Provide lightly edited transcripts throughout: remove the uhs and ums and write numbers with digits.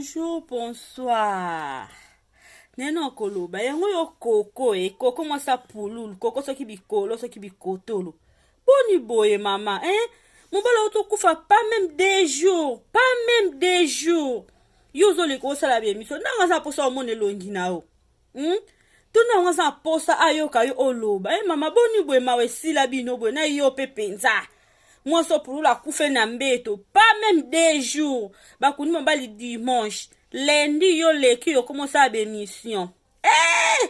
Bonjour, bonsoir. Neno koloba yango yo koko e koko mwasa pululu koko soki bikolo soki bikotolo boni boye mama hein? Mobali oyo tokufa pas même 2 jours, pas même 2 jours, yo ozoleka osala baémission. Ndanga aza mposa omona elongi na yo, Tuna yango aza mposa ayoka yo oloba. E mama, boni boye? Mawa esila bino boye na yo mpe mpenza. Mwasi opulula akufe na mbeto, pas même 2 jours. Bakundi mobali dimanche, lundi yo leki yo koma osala baémission. Eh!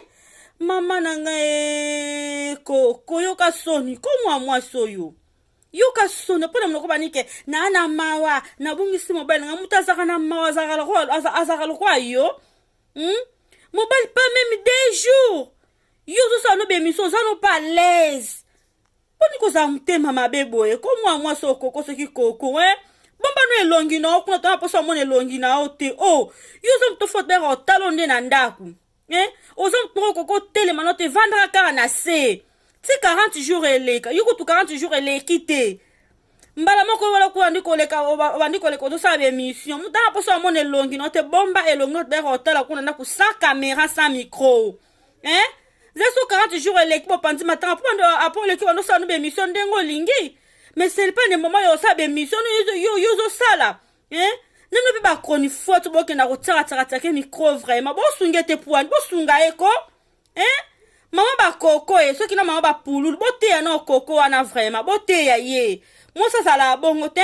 Mama na ngai, koyoka soni komwa mwasi oyo, yoka soni mpo na monoko banike naa na mawa, nabungisi mobali na ngai. Moto azalaka na mawa azalaka lokola yo, Mobali pas même 2 jours, yo ozosala no baémission, oza no pas à l'aise. Mponi kozala motema mabe boye? Komwa mwasi okoko soki koko e bomba no elongi na yo kuna, tona mposa omona elongi na yo te. O yo oza moto fo beka otala nde na ndako, eh? Oza moto moko koko otelema no te, vandaka kaka na se ti 40 jours eleka. Yo kutu 40 jours eleki te, mbala moko wana kuna bandi koleka, obandi koleka, ozosala baémission. Moto ana mposa omona elongi no te, bomba elongi no, beka otala kuna ndako sans caméra, sans micro, hein? Za so 40 jours eleki, bopanzi matanga mpo bando apo oleki, bando osala no baémission ndenge olingi, mais c'est pas le moment ya osala baémission yo ozosala, hein? Nano mpe bachroniqueurs bokenda kotiaka-tiaka micro, vraiment bosunga ete puani, bosunga ye ko, hein? Mama bakoko ye soki na mama bapululu, boteya na okoko wana, vraiment boteya ye. Mwasi azala bongo te.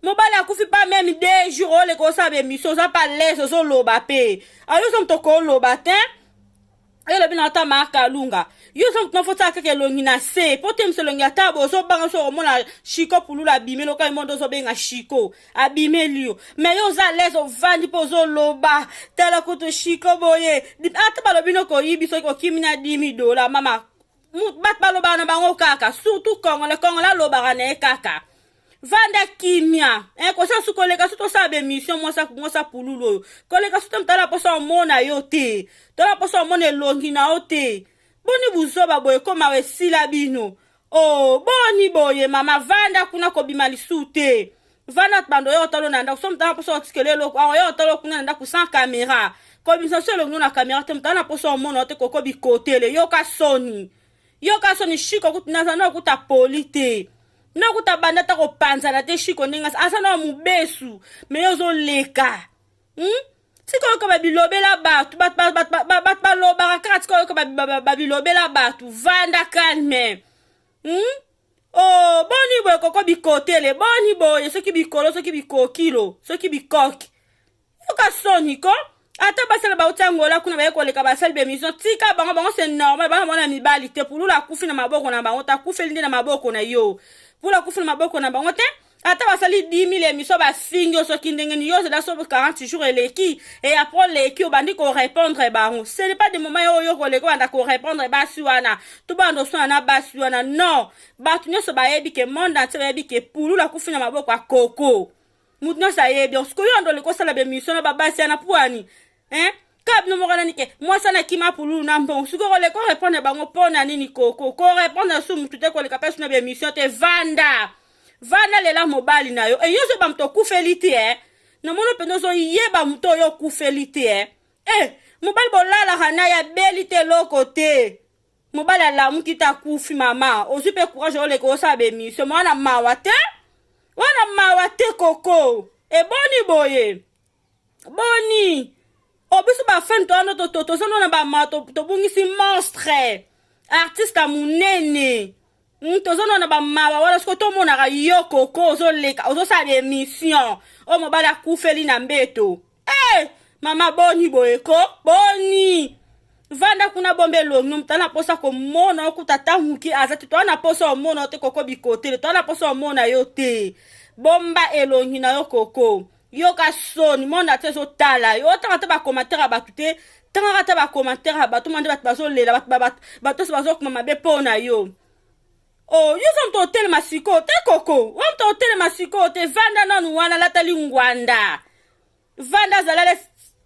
Mobali akufi pas même 2 jours, oleka osala baémission, oza pas l'aise, ozoloba mpe ayo oza moto okoloba te. Elobi na ata Mark Alunga, yo oza moto nafo tiaka kaka elongi na se mpo te miso elongi ata boye, ozobanga so omona Shiko Pululu abimeli okai mondo, ozobenga Shiko abimeli yo, mais yo oza l'aise, ovandi mpo ozoloba. Tala kutu Shiko boye, ata balobi no koyibi soki okimi na 10 000 $. Mama, bato balobaka na bango kaka, surtout Congolais. Congolais alobaka na ye kaka. Vanda kimia, eh, kosala su koleka su tosala baémission. Mwasa, mwasa pululu oyo koleka su te, motala mposa omona yo te, tola mposa omona elongi na yo te. Boni buzoba boye? Koma esila bino. O oh, boni boye mama? Vanda kuna, kobima lisu te. Vanda bando oyo otalo na ndako so motala mposa otikela eloko awa, oyo otalo kuna na ndako sans caméra, kobimisa so elongi na caméra te. Motala na mposa omona yo te. Koko bikotele, yoka soni, yoka soni. Shiko kutu naza na okuta poli te, nakuta banda ta kopanzana te. Shiko ndenge aza na mobesu, mais yo ozoleka, Tika oyoka babilobela bato, bato balobaka kaka. Tika oyoka babilobela bato, vanda calme, Oh, boni boye koko bikotele? Boni boye? Soki bikolo, soki bikokilo, soki bikoki, yoka soni ko. Ata basala bauti Angola kuna, baye koleka, basali baémission, tika bango. Bango c'est normal, bana mwana mibali te. Pulula akufi na maboko na bango te, akufeli nde na maboko na yo. Pulula akufi na maboko na bango te. Ata basali 10 000 émission, bafingi yo soki ndenge nini, yo ozela so 40 jours eleki e après oleki, obandi korépondre bango. Ce n'est pas de moment oyo koleka obanda korépondre basi wana to banda oswana na basi wana. Non, bato nyonso bayebi ke, monde entier bayebi ke Pulula akufi na maboko ya koko. Mutu nyonso ayebi. Sikoyo yo ando oleki osala baémission na babasi wana puani, hein? Kaka bino moko nani ke mwasi wana akima Pululu na mbongo. Sikoyo koleka orépondre bango mpo na nini? Koko korépondre su mutu te, koleka mpe suna baémission te. Vanda, vanda, lela mobali na yo. E yo ozoyeba moto okufeli te, e namoni mpenza ozoyeba moto oyo okufeli te, e e mobali bolalaka na ye, abeli te, eloko te, mobali alamuki te, akufi. Mama, ozwi mpe courage, oleka osala baémission. Wana mawa te, wana mawa te. Koko, eboni boye? Boni o biso bafan to wana toza nona bama, tobungisi monstre artiste ya monene, Toza nona bamawa wana. Soki tomonaka yo koko ozoleka ozosala baémission oyo mobali akufeli na mbeto, eh, mama, boni boye ko? Boni? Vanda kuna, bomba elongi no. Moto ana mposa komona okuta ata moki aza te. Toa na mposa omona yo te. Koko bikotele, toa na mposa omona yo te. Bomba elongi na yo koko, yoka soni. Monde te ezotala yo. Otanga te bacommentaire ya bato te, tangaka te bacommentaire ya bato. Mande bato bazolela, bato nyonso bazokoma mabe mpo na yo. O yo oza moto otelema sikoyo te. Koko wa moto otelema sikoyo te. Vanda nanu wana, latali ngwanda, vanda, azala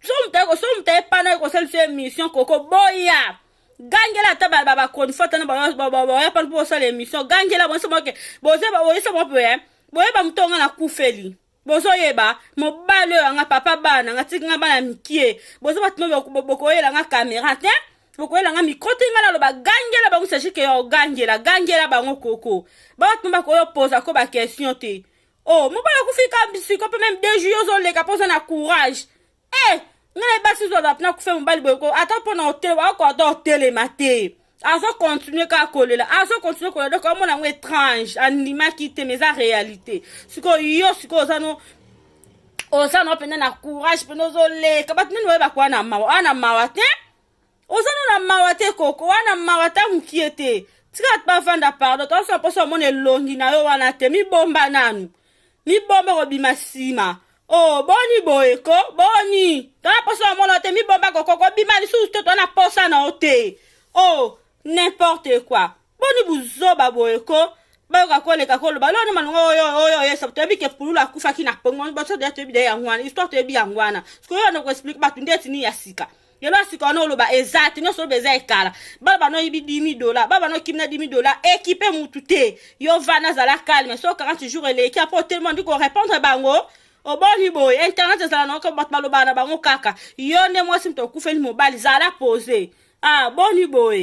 so moto, so moto ayepana ekosala biso émission. Koko boya gangela ata bachroniqueurs tana baya pana mpo bosala émission. Gangela boyesa moke, boyesa mo mpe boyeba moto onga nakufeli. Bozoyeba mobali oyo yanga papa bana nga tiki nga bana mikie. Bozo bato bokoyela nga kamera te, bokoyela nga micro te. Nga naloba, gangela bango, s'agit ke ya ogangela, gangela bango koko. Bato bakoyo poza ko ba question te. Oh, mobali akufi ka siko mpe même 2 jours, ozoleka mpo oza na courage. Eh, ngai basi ozala mpena kufa mobali boye ko, ata mpona otelema, ako ata otelema te, azocontinue kaka kolela, azocontinue kolela. Donc omona yango étrange, andimaki te, mais eza réalité. Sikoyo yo, sikoyo oza no, oza no mpenza na courage mpena, ozoleka bato nini oyeba kowa na mawa wana, mawa te, oza no na mawa te koko wana, mawa ta mokie te. Tika bato bavanda, pardon. Tozosa mposa omona elongi na yo wana te. Mibomba nanu, mibomba, kobima nsima. Oh, boni boye ko, boni tona mposa omona te. Mibomba koko, kobima lisusu te, tona posa na yo te. Oh, n'importe quoi, boni buzoba boye ko. Bayoka koleka koloba loni malongo oyo oyo oyesa. Toyebi ke Pululu akufaki na pongo baso deya, toyebi deya yango wana, histoire toyebi yango wana. Sikoyo oyo nakoexpliquer bato ndeti nini ya sika lelo? Ya sika wana oloba eza te, nyonso oloba eza ekala. Bana banoyibi 10 000 $, bana banokimi na 10 000 $, équipe mutu te. Yo vana, azala calme. So 40 jours eleki, apo otelema ndi korépondre bango. Oboni boye, internet ezala na bato balobaka na bango kaka. Yo nde mwasi moto okufeli mobali, zala pose. Ah, boni boye.